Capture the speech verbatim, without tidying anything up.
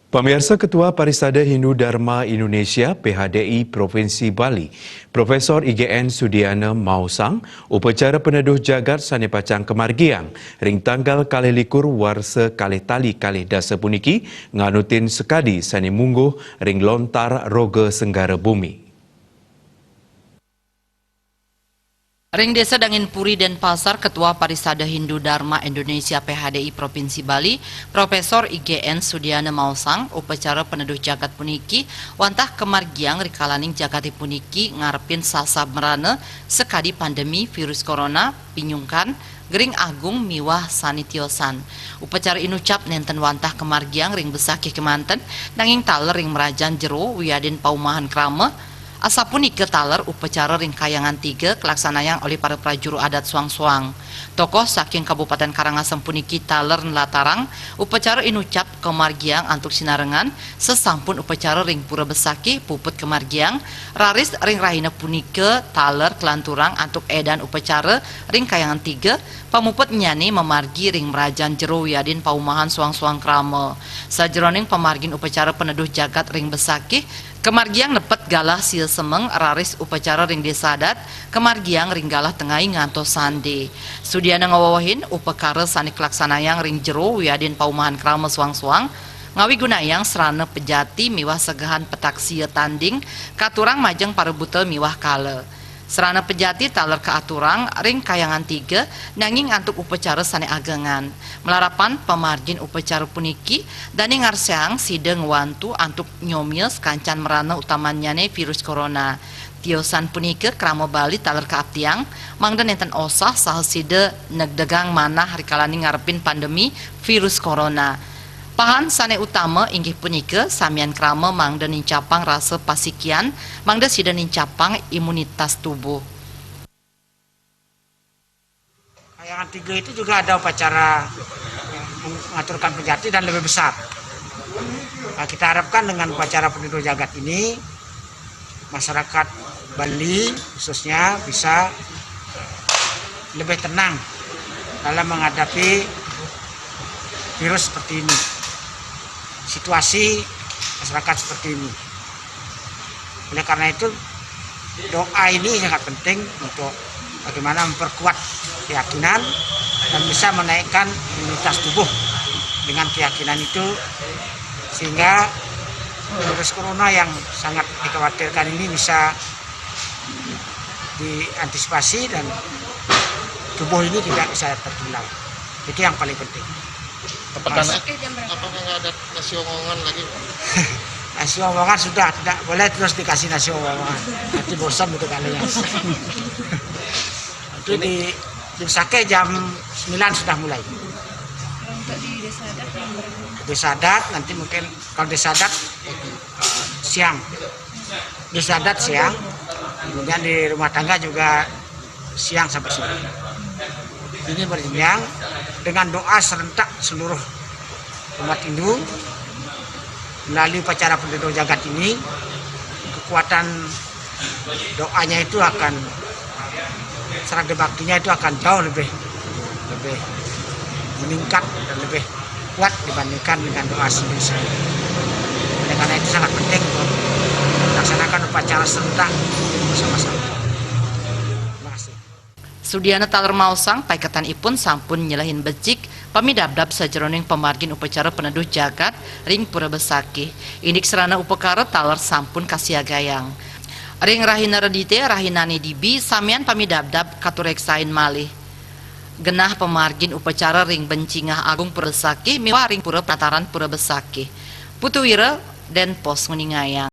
Pamirsa, Ketua Parisada Hindu Dharma Indonesia, P H D I, Provinsi Bali, Profesor I G N Sudiana maosang, upacara peneduh jagat sane pacang kamargiang ring tanggal kalih likur warsa kalih tali kalih dasa puniki nganutin sakadi sane mungguh ring lontar Roga Senggara Bumi. Ring Desa Danginpuri, Denpasar, Ketua Parisada Hindu Dharma Indonesia, P H D I, Provinsi Bali, Profesor I G N Sudiana maosang, upacara peneduh jagat puniki wantah kamargiang rikalaning jagate puniki ngarepin sasab mrana sakadi pandemi virus corona, pinyungkan, gering agung miwah sane tiosan. Upacara inucap nenten wantah kamargiang ring besakih kemanten, nanging taler ring mrajan jero wiadin paumahan krama, asapunika taler upacara ring Kahyangan Tiga kalaksanayang olih para prajuru adat soang-soang. Tokoh saking Kabupaten Karangasem puniki taler nlatarang upacara inucap kamargiang antuk sinarengan, sasampun upacara ring Pura Besakih puput kamargiang, raris ring rahina punika taler kalanturang antuk edan upacara ring Kahyangan Tiga, pamuputnyane mamargi ring mrajan jero wiadin paumahan soang-soang krama. Sajeroning pamargin upacara peneduh jagat ring Besakih, kamargiang nepet galah sia semeng raris upacara ring desa adat, kamargiang ring galah tengai ngantos sande. Sudiana ngawewehin upakara sane kalaksanayang ring jero wiadin paumahan krama soang-soang, ngawigunayang srana pejati miwah segehan petak sia tanding, katurang majeng para buta miwah kala. Srana pejati taler kaaturang ring Kahyangan Tiga, nanging antuk upacara sane agengan. Malarapan pamargin upacara puniki, dane ngarsayang sida ngwantu antuk nyomia sakancan mrana utamannyane virus corona. Tiosan punika krama Bali taler kaaptiang, mangda nenten osah saha sida negdegang manah rikalaning ngarepin pandemi virus corona. Pahan sane utama inggih punika samian krama mangda nincapang rasa pasikian, mangda sida nincapang imunitas tubuh. Kahyangan Tiga itu juga ada upacara mengaturkan pejati dan lebih besar. Nah, kita harapkan dengan upacara peneduh jagat ini, masyarakat Bali khususnya bisa lebih tenang dalam menghadapi virus seperti ini, situasi masyarakat seperti ini. Oleh karena itu, doa ini sangat penting untuk bagaimana memperkuat keyakinan dan bisa menaikkan imunitas tubuh dengan keyakinan itu, sehingga virus corona yang sangat dikhawatirkan ini bisa diantisipasi dan tubuh ini tidak bisa tertular. Itu yang paling penting. Apakah, Mas. Apakah nggak ada nasi omongan lagi, Pak? Nasi omongan sudah, tidak boleh terus dikasih nasi omongan. Nanti bosan gitu kalinya. Itu di, di Besakih jam sembilan sudah mulai. Kalau untuk di desa adat, jam berapa? Desa adat nanti mungkin, kalau desa adat, eh, siang. Desa adat siang, kemudian di rumah tangga juga siang sampai sore. Ini berjenjang dengan doa serentak seluruh umat Hindu melalui upacara peneduh jagat ini. Kekuatan doanya itu akan, serada baktinya itu akan jauh lebih, lebih meningkat dan lebih kuat dibandingkan dengan doa sendiri-sendiri. Oleh karena itu sangat penting untuk melaksanakan upacara serentak bersama-sama. Terima kasih. Sudiana taler maosang, paiketanipun sampun nyelehin becik pamidabdab sajeroning pamargin upacara peneduh jagat ring Pura Besakih. Indik sarana upakara taler sampun kasiagayang. Ring rahina Redite, rahinane dibi, samian pamidabdab katureksain malih. Genah pamargin upacara ring Bencingah Agung Pura Besakih miwah ring Pura Penataran Pura Besakih. Putu Wira, Denpos nguningayang.